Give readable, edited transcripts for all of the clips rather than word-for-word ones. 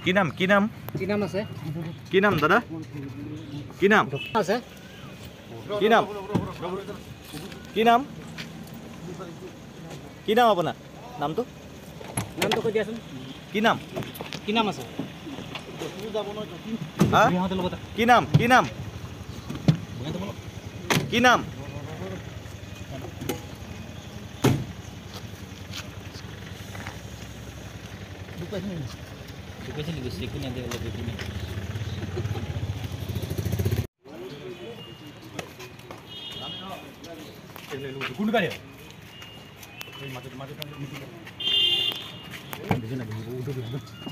কি নাম? কি নাম? কি নাম আছে? কি নাম দাদা? কি নাম আছে? কি নাম? কি নাম? কি নাম আপোনাৰ? নামটো? নামটো কৈ দিয়াচোন। কি নাম? কি নাম আছে? হা? কি নাম? কি নাম? কি নাম?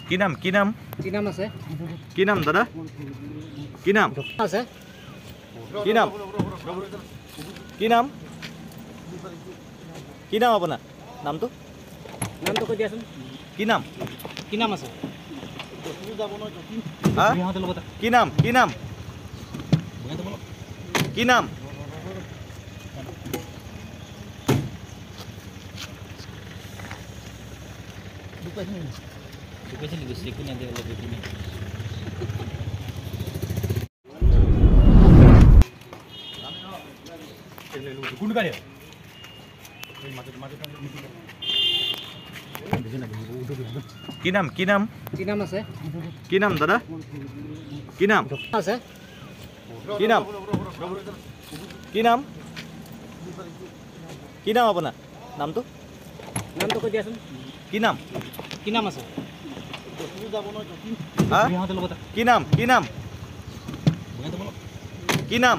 কি নাম? কি নাম? কি নাম আছে? কি নাম দাদা? কি নাম আছে? কি নাম? কি নাম? কি নাম আপোনাৰ? নামটো? নামটো কৈ দিয়াচোন। কি নাম? কি নাম আছে? হা? কি নাম? কি নাম? কি নাম? কি নাম? কি নাম? কি নাম আছে? কি নাম দাদা? কি নাম আছে? কি নাম? কি নাম? কি নাম আপোনাৰ? নামটো? নামটো কৈ দিয়াচোন। কি নাম? কি নাম আছে? হা? কি নাম? কি নাম? কি নাম?